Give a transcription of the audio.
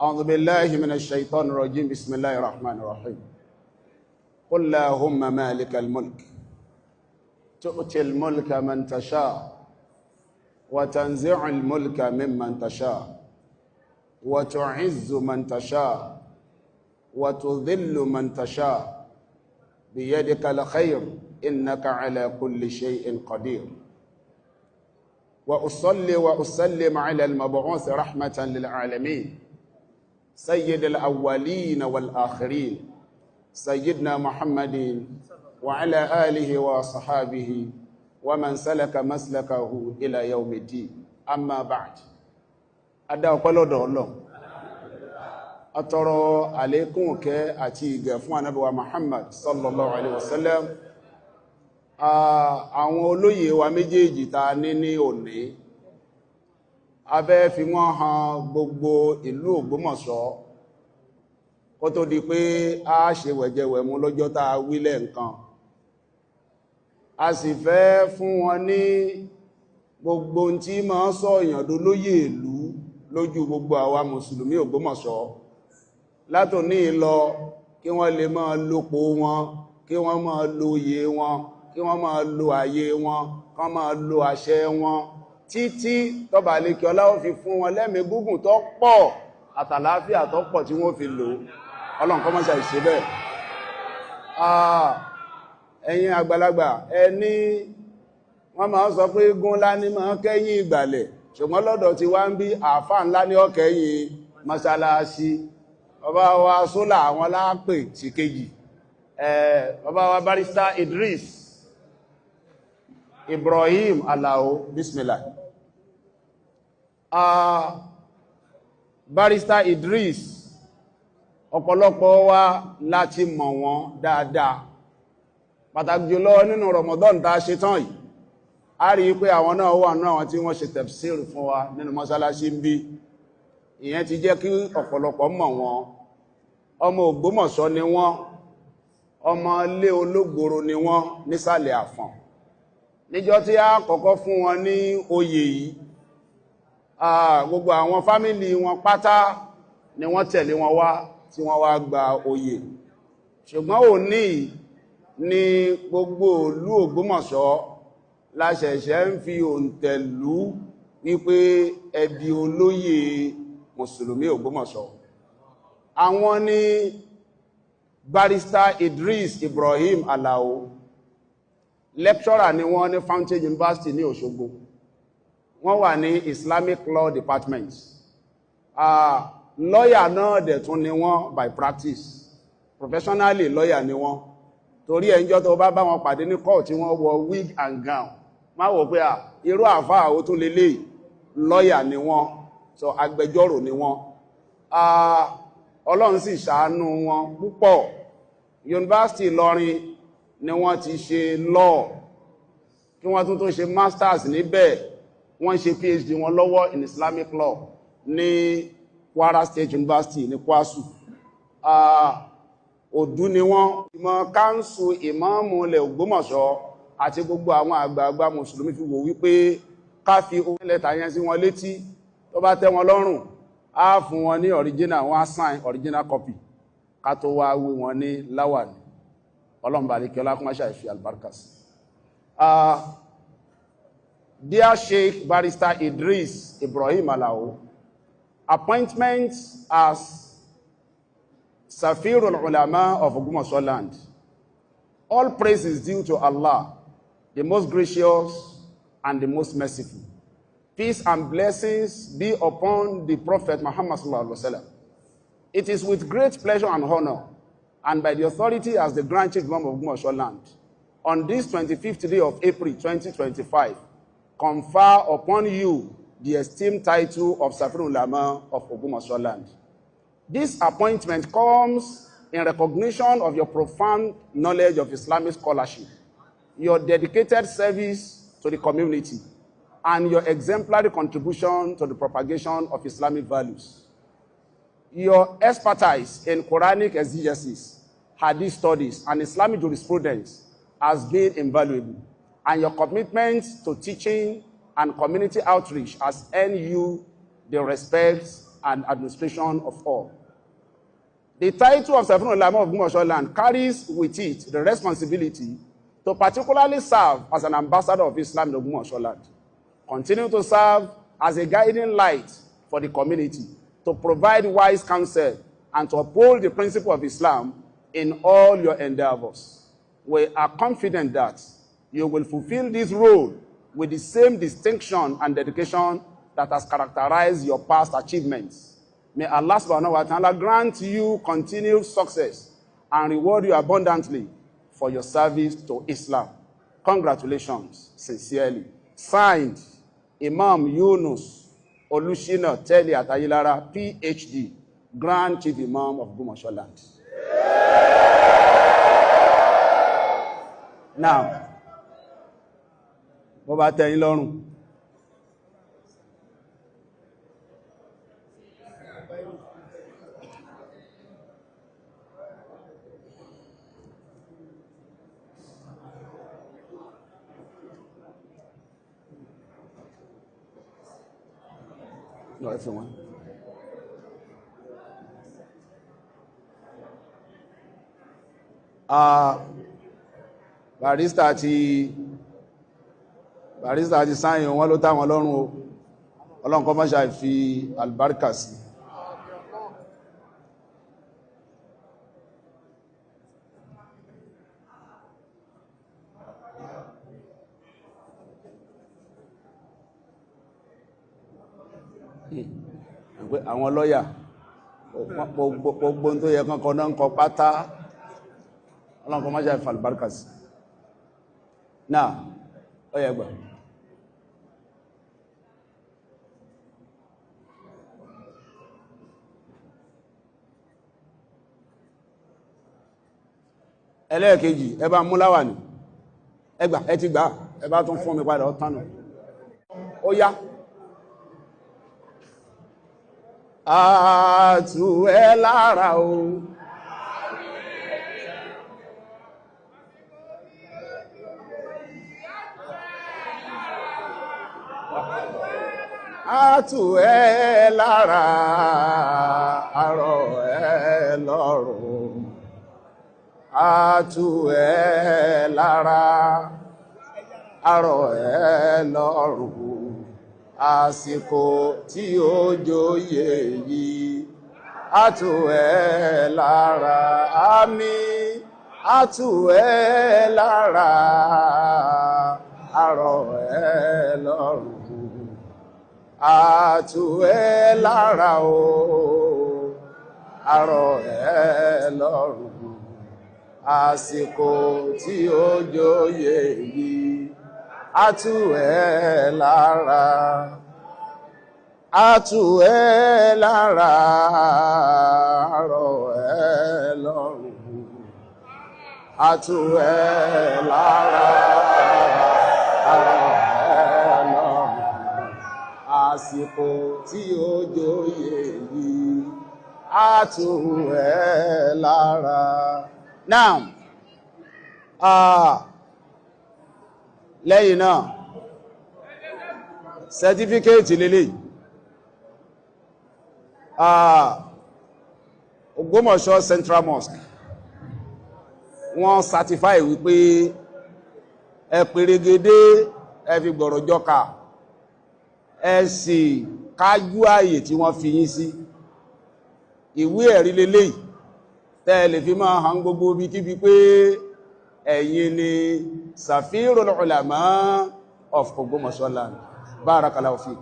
أعوذ بالله من الشيطان الرجيم. بسم الله الرحمن الرحيم. قل اللهم مالك الملك تؤتي الملك من تشاء وتنزع الملك ممن تشاء وتعز من تشاء وتذل من تشاء بيدك الخير إنك على كل شيء قدير. وأصلي وأسلم على المبعوث رحمة للعالمين، سيد الأولين والآخرين، سيدنا محمد وعلى آله وصحابه ومن سلك مسلكه إلى يوم الدين. أما بعد، Adá ọpẹ́ lọ́dọ̀ Ọlọ́run, atọrọ àlékún ìkẹ́ àti ìgẹ̀ fún Ànábì wa Muhammad sallallahu alaihi wasallam. Àwọn olóyè wa méjèèjì ta ní òní, a fẹ́ fi wọ́n hàn gbogbo ìlú Ògbómọ̀ṣọ́ kó tó di pé a ṣe wẹ̀jẹwẹ̀mú lọ́jọ́ tá a wílẹ̀ nǹkan. A sì fẹ́ fún wọn ní gbogbo tí máa sọ èèyàn dolóyè ìlú lójú gbogbo àwa mùsùlùmí Ògbómọ̀ṣọ́ látòní lọ, kí wọ́n lè máa lòpò wọn, kí wọ́n máa lo oyè wọn, kí wọ́n máa lo àyè wọn, kán máa lo àṣẹ wọn títí tọ́ba àlékí ọlá ó fi fún wọn lẹ́mìí gúngùn tó pọ̀ àtàláfíà tó pọ̀ tí wọ́n fi lò. Ọlọ́run kó má ṣe ṣe bẹ́ẹ̀. Ẹ̀yin àgbàlagbà, ẹni wọ́n máa ń sọ pé gún ńlá ní máa kẹ́yìn ìgbàlẹ̀, ṣùgbọ́n lọ́dọ̀ tí wá ń bí, àáfà ńlá ní ọ̀kẹ́yìn mọ́sálásí. Bàbá wa sólà, àwọn lápè sí kejì. Bàbá wa Barrister Idris Ibrahim Alao, bismillah. Barrister Idris, ọ̀pọ̀lọpọ̀ wa láti mọ̀ wọ́n dáadáa, pàtàkì jùlọ nínú Ramadan tá a ṣe tán yìí. A rí i pé àwọn náà wà nínú àwọn tí wọ́n ṣe tafsir fún wa nínú mọ́sálásí ń bí. Ìyẹn ti jẹ́ kí ọ̀pọ̀lọpọ̀ mọ̀ wọ́n. Ọmọ Ògbómọ̀ṣọ́ ni wọ́n, ọmọ ilé ológboro ni wọ́n nísàlẹ̀ Àfọ̀n. Níjọ́ tí a kọ́kọ́ fún wọn ní oyè yìí, gbogbo àwọn family wọn pátá ni wọ́n tẹ̀lé wọn wá tí wọ́n wá gba oyè. Ṣùgbọ́n òní ní gbogbo ìlú Ògbómọ̀ṣọ́ la ṣẹ̀ṣẹ̀ ń fi òǹtẹ̀lú wípé ẹbí olóyè mùsùlùmí Ògbómọ̀ṣọ́. Àwọn ní Barrister Idris Ibrahim Alao. Lecturer ni wọ́n ní Fountain University ní Òṣogbo. Wọ́n wà ní Islamic Law Department. Lawyer náà dẹ̀ tún ni wọ́n by practice. Professionally, lawyer ni wọ́n. Torí ẹjọ́ tó bá bá wọn pàdé ní court tí wọ́n wọ wig and gown, má wò pé à irú àfáà ó tún lélẹ̀. Lawyer ni wọ́n, so agbẹjọ́rò ni wọ́n. Ọlọ́run sì ṣàánú wọn púpọ̀. University Ìlọrin ni wọ́n ti ṣe law, kí wọ́n tún tó ṣe masters níbẹ̀. Wọ́n ṣe PhD wọn lọ́wọ́ in Islamic law ní Kwara State University ní Kwasu. Òdú ni wọ́n. Ìmọ̀ káńsù ìmáàmù ilẹ̀ Ògbómọ̀ṣọ́ àti gbogbo àwọn àgbààgbà mùsùlùmí fi wò wípé ká fi owó lẹ́tà yẹn sí wọn létí. Tó bá tẹ́ wọn lọ́rùn, á fún wọn ní original, wọn á sign original copy ká tó wá wí wọn ní láwàní. Ọlọ́run ní kí ọlá kún máṣá ìfi albarka sí. Dear Sheikh Barrister Idris Ibrahim Alao, appointment as Safirul Ulama of Ogbomoso land. All praise is due to Allah, the most gracious and the most merciful. Peace and blessings be upon the Prophet Muhammad sallallahu alaihi wasallam. It is with great pleasure and honor, and by the authority as the Grand Chief Imam of Ogbomoso land, on this 25th day of April 2025, confer upon you the esteemed title of Safirul Ulama of Ogbomoso land. This appointment comes in recognition of your profound knowledge of Islamic scholarship, your dedicated service to the community, and your exemplary contribution to the propagation of Islamic values. Your expertise in Quranic exegesis, Hadith studies, and Islamic jurisprudence has been invaluable, and your commitment to teaching and community outreach has earned you the respect and administration of all. The title of Safirul Ulama of Ogbomoso land carries with it the responsibility to particularly serve as an ambassador of Islam in Ogbomoso land, continue to serve as a guiding light for the community, to provide wise counsel and to uphold the principle of Islam in all your endeavors. We are confident that you will fulfill this role with the same distinction and dedication that has characterized your past achievements. May Allah subhanahu wa ta'ala grant you continued success and reward you abundantly for your service to Islam. Congratulations, sincerely. Signed, Imam Yunus Olushina Teli Atayilara, PhD, Grand Chief Imam of Ogbomoso land. Now, bó bá tẹ́ yín lọ́rùn. No, everyone. Ah, barrister ti sign, wọn ló táwọn lọ́rùn o. Ọlọ́run kó má ṣe fi àlùbáríkà sí. Pé àwọn lọ́yà, gbogbo tó yẹ kankan náà ń kọ pátá. Ọlọ́run kó má ṣe fi àlùbáríkà sí. Náà, ó yẹ gbà. Ẹlẹ́ẹ̀kejì, ẹ bá mú láwà ní ẹgbà, ẹ ti gbà, ẹ bá tún fún mi padà, ó tánà, ó yá. Àtù ẹ lára o. Àtù ẹ lára, àrọ̀ ẹ lọ́rùn. Àtù ẹ lára, àrọ̀ ẹ lọ́rùn. Àsìkò tí ó joyè yìí, àtù ẹ lára. Àmín. Àtù ẹ lára, àrọ̀ ẹ lọ́rùn. Àtù ẹ lára o, àrọ̀ ẹ lọ́rùn. Àsìkò tí ó joyè yìí, àtù ẹ lára. Àtù ẹ lára, àrọ̀ ẹ lọ́rùn. Àtù ẹ lára, àrọ̀ ẹ lọ́rùn. Àsìkò tí ó joyè yìí, àtù ẹ lára. Now, lẹ́yìn náà, certificate lélẹ̀. Ògbómọ̀ṣọ́ Central Mosque, wọ́n certify wípé ẹ pèrègede, ẹ fi gbọ̀rọ̀ jọka, ẹ sì kájú ààyè tí wọ́n fi yín sí. Ìwé ẹ̀rí lélẹ̀ tẹ́ lè fi máa hàn gbogbo bí kíbi pé ẹ̀yin ni Safirul Ulama of Ògbómọ̀ṣọ́ land. Barakallahu fik.